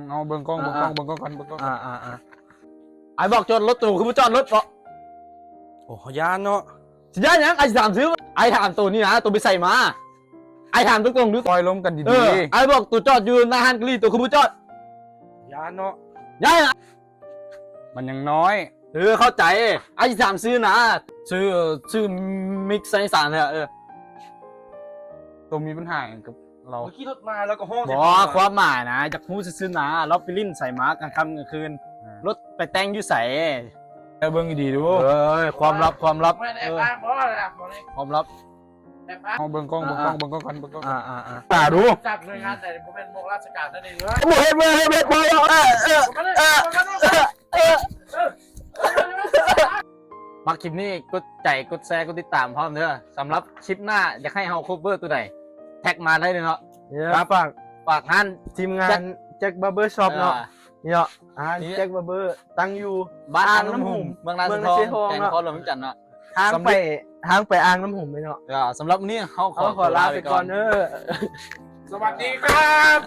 ເອົາເບິ່ງກ້ອງ ອ່າ ເບິ່ງກ້ອງ ອ່າ ເບິ່ງກ້ອງກັນ ເບິ່ງກ້ອງ ອ່າໆໆ ອ້າຍບອກຈອດລົດ ໂຕຄືບໍ່ຈອດລົດເບາະ? ໂອ້ ຢ້ານເນາະ. ຊິຢ້ານຫຍັງ? ອ້າຍຊິຖາມຊື່ ອ້າຍຖາມໂຕນີ້ນະ ໂຕໄປໃສມາ? ອ້າຍຖາມຕົງໆດູ. ປ່ອຍລົມກັນດີໆ. ເອີ ອ້າຍບອກໂຕຈອດຢູ່ໜ້າຮ້ານກະຫຼີ່ ໂຕຄືບໍ່ຈອດ? ຢ້ານເນາະ. ຢ້ານ ມັນຍັງນ້ອຍ. ເອີ ເຂົ້າໃຈ. ອ້າຍຊິຖາມຊື່ນະ ຊື່ ຊື່ມິກ ໄຊສານ ເອີ ໂຕມີບັນຫາຫຍັງກັບລາວ? ເຮົາຂີ່ລົດມາແລ້ວກໍຮ້ອງໃສ່ ບໍ່ ຄວາມໝາຍນະ ຢາກຮູ້ຊື່ໆນະ ລາວໄປຫຼິ້ນໃສມາກາງຄ່ຳກາງຄືນ? ອ່າ ລົດໄປແຕ່ງຢູ່ໃສ? ເບິ່ງດີໆດູ. ເອີຍ ຄວາມລັບ ຄວາມລັບ. ແມ່ນແອບອ້າງບໍ່ລະ? ຄວາມລັບ. ເອົາເບິ່ງກ້ອງ ອ່າ ເບິ່ງກ້ອງ ເບິ່ງກ້ອງກັນ ເບິ່ງກ້ອງ ອ່າໆໆ ຕາດູ ຈັກໜ່ວຍງານໃດບໍ່ແມ່ນໝວກລາຊະການນັ້ນເອງເວີຍ. ບໍ່ເຮັດ ບໍ່ເຮັດ ບໍ່ເຮັດ ບໍ່ເຮັດ ເອີ ເອີ ເອີ ເອີ ມັກຄລິບນີ້ ກົດໃຈ ກົດແຊ ກົດຕິດຕາມພ້ອມເດີ. ສຳລັບຄລິບໜ້າ ຢາກໃຫ້ເຮົາ cover ໂຕໃດ ແທັກມາໄດ້ເລີຍເນາະ. ຝາກ ຝາກຮ້ານທີມງານ Jack Barber Shop ເນາະ. ເອີ ນີ້ເນາະ ຮ້ານ Jack Barber ຕັ້ງຢູ່ບ້ານອ່າງນ້ຳຫຸ່ມ ເມືອງນາຊາຍທອງ ແຂວງນະຄອນຫຼວງວຽງຈັນເນາະ. ທາງໄປ ທາງໄປອ່າງນ້ຳຫຸ່ມເລີຍເນາະ. ສຳລັບມື້ນີ້ເຮົາຂໍ ຂໍລາໄປກ່ອນເດີ. ສະຫວັດດີຄັບ.